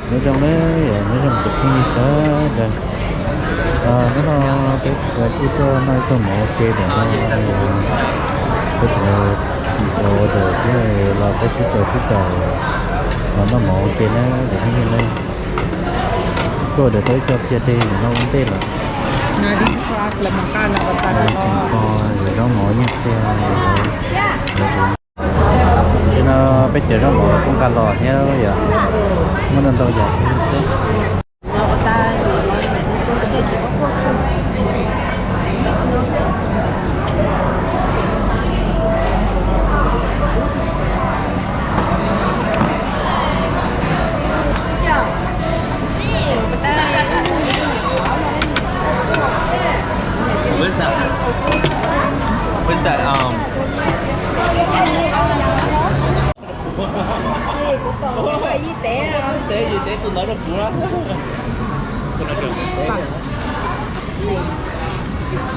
Nyob zoo na, yog nyob zoo cov phooj ywg sawv daws. Hnub no peb kuj tuaj noj ib tug mov ua ke ntawm no, peb tseem los order thiab los peb sib caum sib caum los noj mov ua ke na cov phooj ywg na. Kuj order tau ib co pia teg ntawm no ua ntej lawm. Tseem kho zaub mov nyiaj tiag. Tam sim no peb cov zaub mov kuj nqa los thiab yom, muaj ntau ntau yam thiab. What's that? What's that? Um.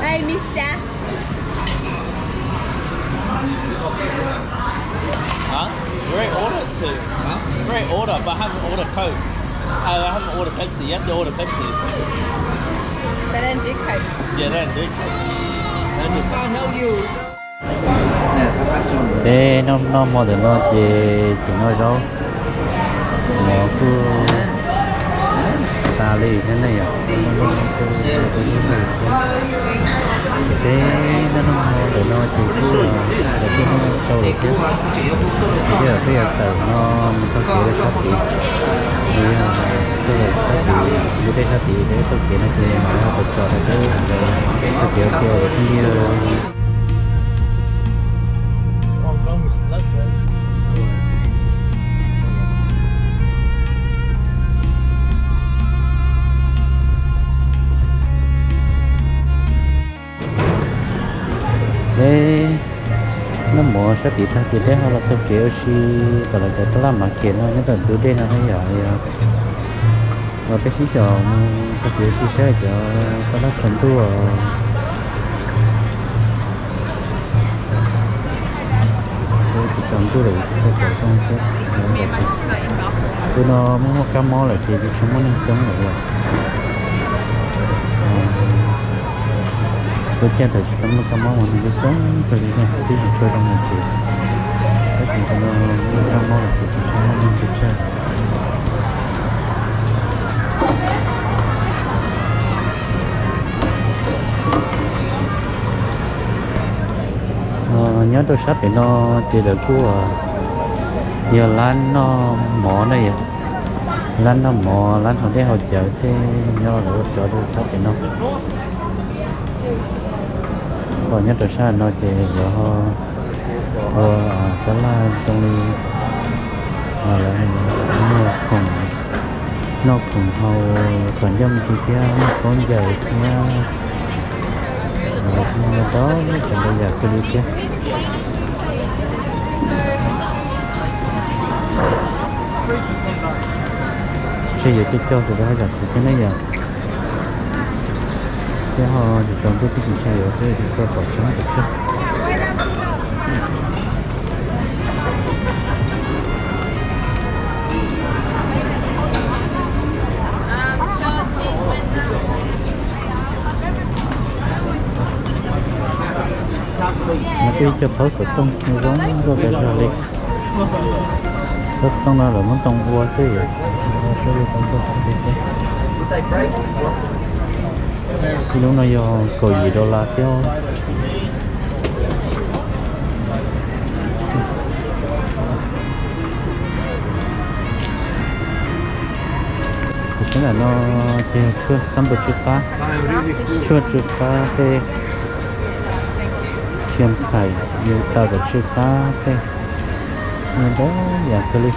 Hey, mister. Huh? Great order too. Huh? Great order, but I haven't ordered Coke. Oh, I haven't ordered Pepsi. You have to order Pepsi. They don't do Coke. Yeah, they don't do Coke. They do Pepsi. Peb noj noj hmo ntawm no ces tseem noj zaub, mov kuj tas li thiab ne yom. Peb noj noj hmo ntawm no ces kuj, kuj noj tsau lawm thiab. Ces peb yuav tawm no mus taug kev rau sab tid, yog txog sab tid, lub dej sab tid, peb taug kev no ces mam li ho tso rau peb taug kev ua ke os phooj ywg. Peb noj mov sab tid tag ces peb ho los taug kev ua si tom lawv cov tab laj Market no nyob tom ntug dej no na yom. Los peb sib caum mus taug kev ua si saib cov tab laj tsaus ntuj. Tsaus ntuj lawm txog kaum xyoo xwb. Tus no muaj muaj kab mob lawm ces tsis tshua muaj neeg coob lawm. Lub caij thaum tsis tau muaj kab mob mas neeg coob kawg li na, twb tsis tshua zoo no ces tab sis tus no muaj kab mob lawm ces tsis tshua muaj neeg pes tsawg. Nyob rau sab pem no ces lawv kuj yog lab noj mov na yom, lab noj mov, lab haus dej haus cawv tej nyob lawv ua tsov rau sab pem no. Ho nyob rau sab no ces lawv ua tab laj zoo li lawv noj khoom haus txom nyem ntsis thiab noj khaub ncaws thiab ntau tsav ntau yam kawg li thiab. Ntshe yuav cog cog xwb rau hauv zam txwv thiab ne yom. Thiab ho tsis tsaus ntuj thiab ces ntshe yuav tsis tshua pom tseeb pes tsawg. No kuj ib co phab xov tooj zoo nkauj tas zog li. Phab xov tooj no lawv muab ntoo ua xwb yom. Ib lub no yog kaum yim dollar thiab. Kuv saib ntawm no ces tshuaj xab npws tsw qab, tshuaj tsw qab tej, thiam khais, yus tau kom tsw qab tej, ntau yam kawg li.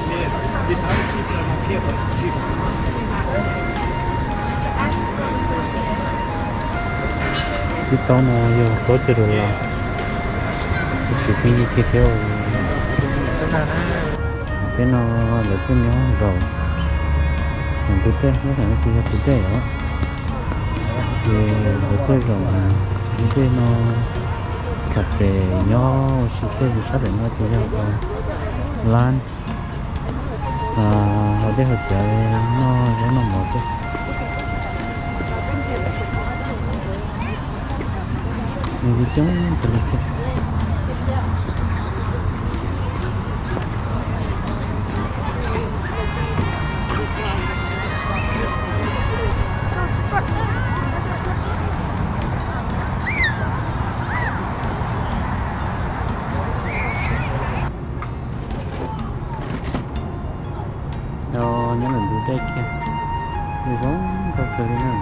Tib taub no yog plaub caug dollar, kuj tsis pheej ib thiab thiab. Peb no lawv kuj nyob zaum ntug dej, lub no ces yog tus dej os. Ces lawv kuj zaum ntug dej no, tham pem nyob ua si tej, sab pem no ces yog lab. Haus dej haus cawv, noj zaub noj mov thiab. Nws coob coob kawg li thiab. Nyob lawm ntug dej kiag, zoo nkauj kawg li na.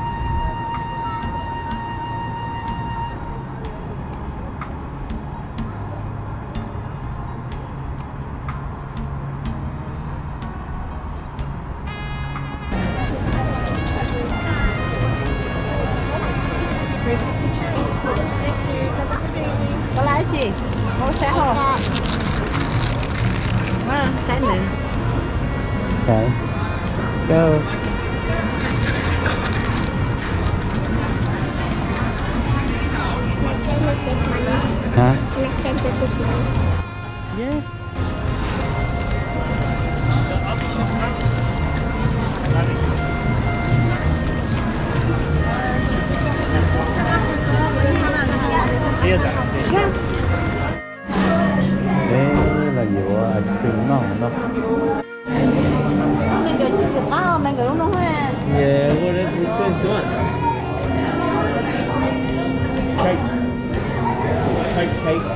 Koj lab ib tsi? Muab saib hos. Muab saib nws. Okay. Let's go. Huh? Let's spend this money. Yeah. Peb los yuav ice cream noj no. Cake. Cake, cake.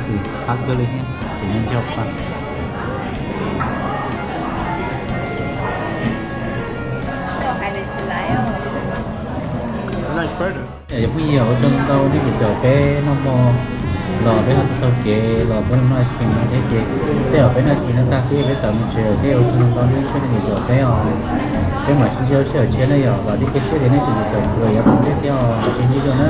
Txiv qab kawg li thiab, txiv neej nco qab. Cov phooj ywg, ua tsaug ntau nej cov caum peb noj hmo los peb ho taug kev los peb noj ice cream no thiab ces tej zaum peb noj ice cream no tag xwb peb tawm mus tsev lawm thiab. Ua tsaug ntau nej ib tsoom nej cov caum peb os. Peb mam sib ntsib sij hawm tshiab na yom, vam thiab cia siab tias nej tseem yuav caum kuv los yav tom ntej thiab os. Sib ntsib dua na.